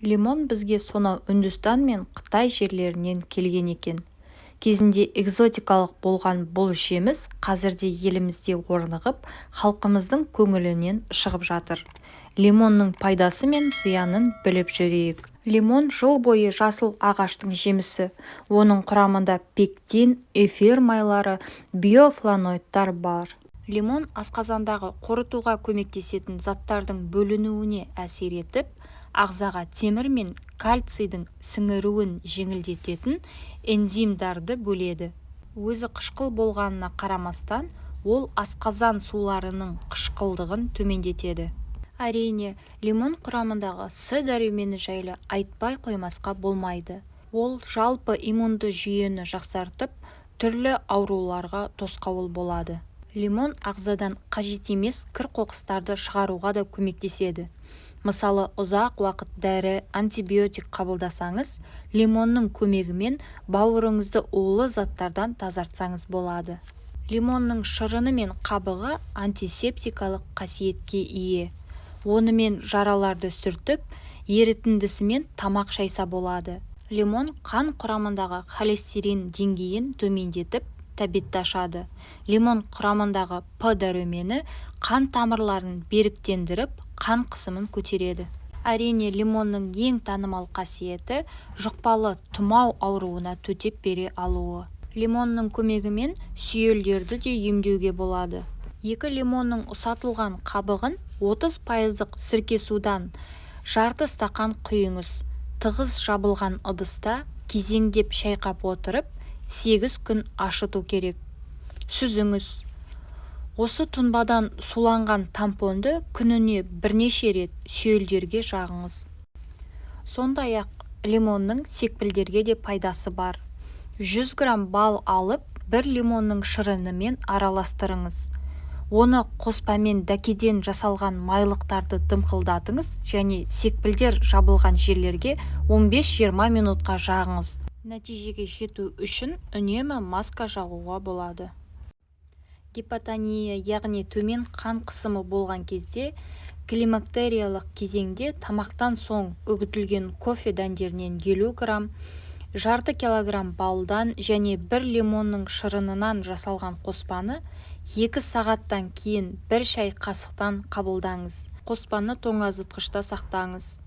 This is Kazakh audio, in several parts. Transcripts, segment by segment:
Лимон бізге сонау Үндістан мен Қытай жерлерінен келген екен. Кезінде экзотикалық болған бұл жеміс қазірде елімізде орнығып, халқымыздың көңілінен шығып жатыр. Лимонның пайдасы мен зиянын біліп жүрейік. Лимон жыл бойы жасыл ағаштың жемісі. Оның құрамында пектин, эфир майлары, биофлавоноидтар бар. Лимон асқазандағы қорытуға көмектесетін заттардың бөлінуіне әсер етіп, ағзаға темір мен кальцийдің сіңіруін жеңілдететін энзимдарды бөледі. Өзі қышқыл болғанына қарамастан, ол асқазан суларының қышқылдығын төмендетеді. Әрине, лимон құрамындағы С дәрумені жайлы айтпай қоймасқа болмайды. Ол жалпы иммунды жүйені жақсартып, түрлі ауруларға тосқауыл болады. Лимон ағзадан қажет емес кір-қоқыстарды шығаруға да көмектеседі. Мысалы, ұзақ уақыт дәрі, антибиотик қабылдасаңыз, лимонның көмегімен бауырыңызды улы заттардан тазартсаңыз болады. Лимонның шырыны мен қабығы антисептикалық қасиетке ие. Онымен жараларды сүртіп, ерітіндісімен тамақ шайса болады. Лимон қан құрамындағы холестерин деңгейін төмендетіп, тәбетті ашады. Лимон құрамындағы П дәрумені қан тамырларын беріктендіріп, қан қысымын көтереді. Әрине, лимонның ең танымал қасиеті жұқпалы тұмау ауруына төтеп бере алуы. Лимонның көмегімен сүйелдерді де емдеуге болады. Екі лимонның ұсатылған қабығын 30 пайыздық сіркесудан жарты стақан құйыңыз. Тығыз жабылған ыдыста кезеңдеп шайқап отырып, 8 күн ашыту керек. Сүзіңіз. Осы тұнбадан суланған тампонды күніне бірнеше рет сүйелдерге жағыңыз. Сондай-ақ лимонның секпілдерге де пайдасы бар. 100 грамм бал алып, бір лимонның шырынымен араластырыңыз. Оны қоспамен дәкеден жасалған майлықтарды дымқылдатыңыз және секпілдер жабылған жерлерге 15-20 минутқа жағыңыз. Нәтижеге жету үшін үнемі маска жағуға болады. Гипотония, яғни төмен қан қысымы болған кезде, климактериялық кезеңде тамақтан соң үгітілген кофе дәндерінен 50 грамм, жарты килограмм балдан және бір лимонның шырынынан жасалған қоспаны 2 сағаттан кейін бір шай қасықтан қабылдаңыз. Қоспаны тоңазытқышта сақтаңыз.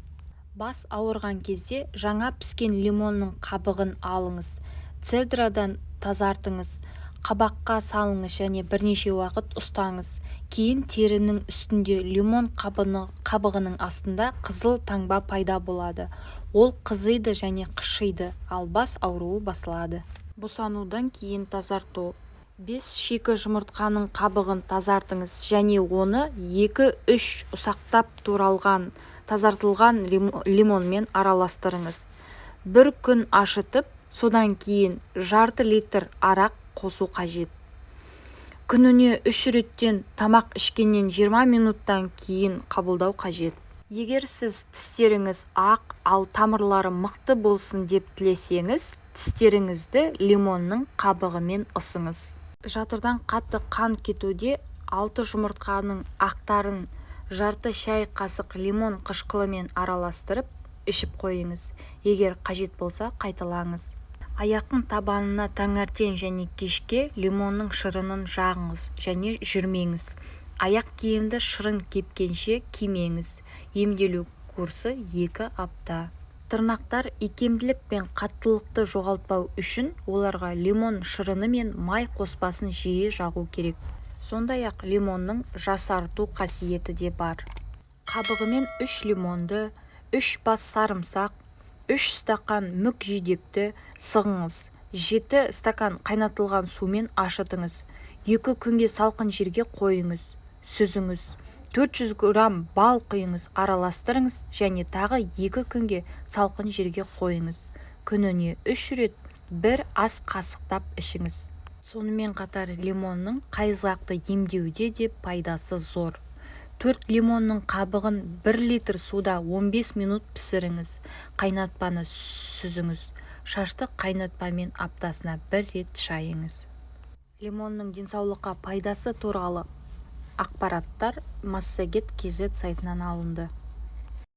Бас ауырған кезде жаңа піскен лимонның қабығын алыңыз, цедрадан тазартыңыз, қабаққа салыңыз және бірнеше уақыт ұстаңыз. Кейін терінің үстінде лимон қабығының астында қызыл таңба пайда болады. Ол қызиды және қышиды, ал бас ауруы басылады. Босанудан кейін тазарту. Бес шикі жұмыртқаның қабығын тазартыңыз және оны 2-3 ұсақтап туралған, тазартылған лимонмен араластырыңыз. Бір күн ашытып, содан кейін жарты литр арақ қосу қажет. Күніне үш реттен тамақ ішкеннен 20 минуттан кейін қабылдау қажет. Егер сіз тістеріңіз ақ, ал тамырлары мықты болсын деп тілесеңіз, тістеріңізді лимонның қабығымен ысыңыз. Жатырдан қатты қан кетуде алты жұмыртқаның ақтарын жарты шай қасық лимон қышқылымен араластырып, ішіп қойыңыз. Егер қажет болса, қайталаңыз. Аяқтың табанына таңертең және кешке лимонның шырынын жағыңыз және жүрмеңіз. Аяқ киімді шырын кепкенше кимеңіз. Емделу курсы 2 апта. Тырнақтар икемділік пен қаттылықты жоғалтпау үшін оларға лимон шырыны мен май қоспасын жиі жағу керек. Сондай-ақ лимонның жасарту қасиеті де бар. Қабығымен үш лимонды, үш бас сарымсақ, 3 стақан мүк жидекті сығыңыз. 7 стакан қайнатылған сумен ашытыңыз. 2 күнге салқын жерге қойыңыз. Сүзіңіз. 400 грамм бал құйыңыз, араластырыңыз және тағы 2 күнге салқын жерге қойыңыз. Күніне үш рет бір ас қасықтап ішіңіз. Сонымен қатар лимонның қайызғақты емдеуде де пайдасы зор. Төрт лимонның қабығын 1 литр суда 15 минут пісіріңіз. Қайнатпаны сүзіңіз. Шашты қайнатпамен аптасына бір рет шайыңыз. Лимонның денсаулыққа пайдасы туралы ақпараттар Массагет.kz сайтынан алынды.